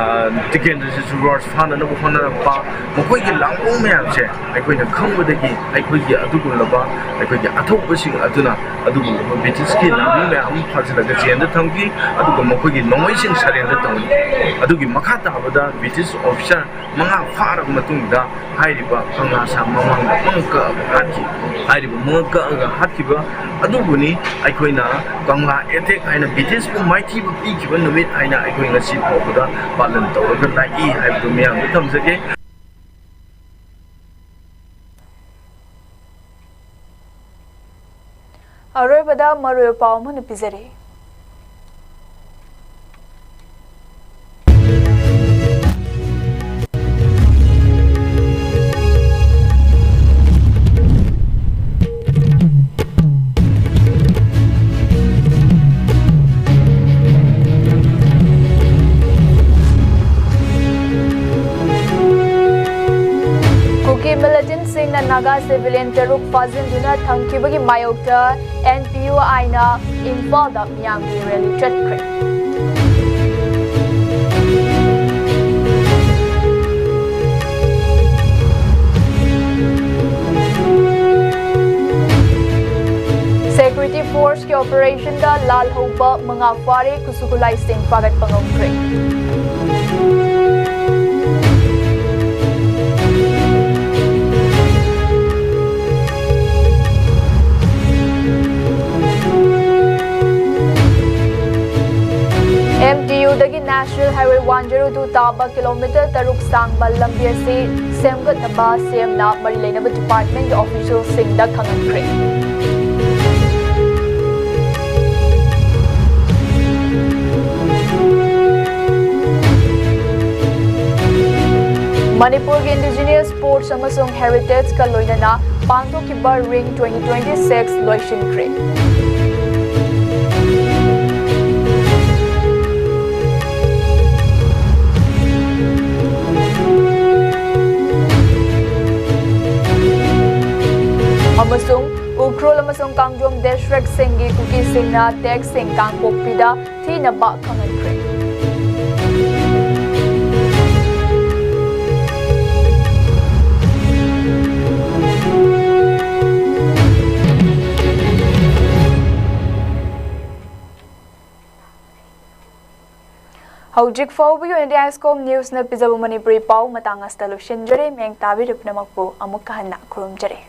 ꯇꯤꯀꯦꯟꯗ꯭ꯔꯖꯤꯠꯁꯨ ꯔꯥꯖ ꯐꯥꯅꯅꯕ ꯍꯣꯠꯅꯔꯛꯄ, ꯃꯈꯣꯏꯒꯤ ꯂꯥꯡꯕꯣꯡ ꯃꯌꯥꯝꯁꯦ ꯑꯩꯈꯣꯏꯅ ꯈꯪꯕꯗꯒꯤ ꯑꯩꯈꯣꯏꯒꯤ ꯑꯗꯨꯒꯨꯝꯂꯕ ꯑꯩꯈꯣꯏꯒꯤ ꯑꯊꯧꯕꯁꯤꯡ ꯑꯗꯨꯅ ꯑꯗꯨꯒꯨꯝꯂꯕ ꯕ꯭ꯔꯤꯇꯤꯁꯀꯤ ꯂꯥꯟꯃꯤ ꯃꯌꯥꯝ ꯑꯃ ꯐꯥꯖꯤꯜꯂꯒ ꯖꯦꯜꯗ ꯊꯝꯈꯤ꯫ ꯑꯗꯨꯒ ꯃꯈꯣꯏꯒꯤ ꯅꯣꯡꯃꯩꯁꯤꯡ surrender ꯇꯧꯍꯟꯈꯤ꯫ ꯑꯗꯨꯒꯤ ꯃꯈꯥ ꯇꯥꯕꯗ ꯕ꯭ꯔꯤꯇꯤꯁ officer ꯃꯉꯥ ꯐꯥꯔꯕ ꯃꯇꯨꯡꯗ ꯍꯥꯏꯔꯤꯕ ꯀꯪꯂꯥ ꯁꯥ ꯃꯃꯥꯡꯗ ꯃꯉꯛ ꯀꯛꯑꯒ ꯍꯥꯠꯈꯤ꯫ ꯍꯥꯏꯔꯤꯕ ꯃꯉꯛ ꯀꯛꯑꯒ ꯍꯥꯠꯈꯤꯕ ꯑꯗꯨꯕꯨꯅꯤ ꯑꯩꯈꯣꯏꯅ ꯀꯪꯂꯥ attack ꯍꯥꯏꯅ ꯕ꯭ꯔꯤꯇꯤꯁꯄꯨ ꯃꯥꯏꯊꯤꯕ ꯄꯤꯈꯤꯕ ꯅꯨꯃꯤꯠ ꯍꯥꯏꯅ ꯑꯩꯈꯣꯏ ꯉꯁꯤ ꯐꯥꯎꯕꯗ ꯄꯥꯂꯟ ꯇꯧꯔꯒ ꯂꯥꯛꯏ ꯍꯥꯏꯕꯗꯨ ꯃꯌꯥꯝꯗ ꯊꯝꯖꯒꯦ꯫ ꯑꯔꯣꯏꯕꯗ ꯃꯔꯨꯑꯣꯏꯕ ꯄꯥꯎ ꯑꯃꯅ ꯄꯤꯖꯔꯤ꯫ ꯀꯨꯀꯤ militantꯁꯤꯡꯅ ꯅꯥꯒꯥ civilian ꯇꯔꯨꯛ ꯐꯥꯖꯤꯟꯗꯨꯅ ꯊꯝꯈꯤꯕꯒꯤ ꯃꯥꯌꯣꯛꯇ N P U I ꯅ ꯏꯝꯐꯥꯜꯗ ꯃꯤꯌꯥꯝꯒꯤ rally ꯆꯠꯈ꯭ꯔꯦ꯫ Security force ꯀꯤ operation ꯗ ꯂꯥꯜꯍꯧꯕ ꯃꯉꯥ ꯐꯥꯔꯦ, ꯈꯨꯠꯁꯨ ꯈꯨꯠꯂꯥꯏꯁꯤꯡ ꯐꯥꯒꯠꯄ ꯉꯝꯈ꯭ꯔꯦ꯫ M T U ꯗꯒꯤ National Highway one zero two ꯇꯥꯕ kilometre ꯇꯔꯨꯛ ꯁꯥꯡꯕ ꯂꯝꯕꯤ ꯑꯁꯤ ꯁꯦꯝꯒꯠꯅꯕ C M ꯅ ꯃꯔꯤ ꯂꯩꯅꯕ department ꯀꯤ official ꯁꯤꯡꯗ ꯈꯪꯍꯟꯈ꯭ꯔꯦ꯫ ꯃꯅꯤꯄꯨꯔꯒꯤ indigenous sports ꯑꯃꯁꯨꯡ heritage ꯀ ꯂꯣꯏꯅꯅ ꯄꯥꯡꯊꯣꯛꯈꯤꯕ ring twenty twenty six ꯂꯣꯏꯁꯤꯟꯈ꯭ꯔꯦ꯫ ꯑꯃꯁꯨꯡ ꯎꯈ꯭ꯔꯨꯜ ꯑꯃꯁꯨꯡ ꯀꯥꯡꯖꯣꯝ district ꯁꯤꯡꯒꯤ ꯀꯨꯀꯤꯁꯤꯡꯅ tax ꯁꯤꯡ ꯀꯥꯡꯄꯣꯛꯄꯤꯗ ꯊꯤꯅꯕ ꯈꯪꯍꯟꯈ꯭ꯔꯦ꯫ ꯍꯧꯖꯤꯛ ꯐꯥꯎꯕꯒꯤ ꯑꯣꯏꯅꯗꯤ ISCOM news ꯅ ꯄꯤꯖꯕ ꯃꯅꯤꯄꯨꯔꯤ ꯄꯥꯎ ꯃꯇꯥꯡ ꯑꯁꯤꯗ ꯂꯣꯏꯁꯤꯟꯖꯔꯦ꯫ ꯃꯤꯠꯌꯦꯡ ꯇꯥꯕꯤꯔꯤꯕ ꯄꯨꯝꯅꯃꯛꯄꯨ ꯑꯃꯨꯛꯀ ꯍꯟꯅ ꯈꯨꯔꯨꯝꯖꯔꯤ꯫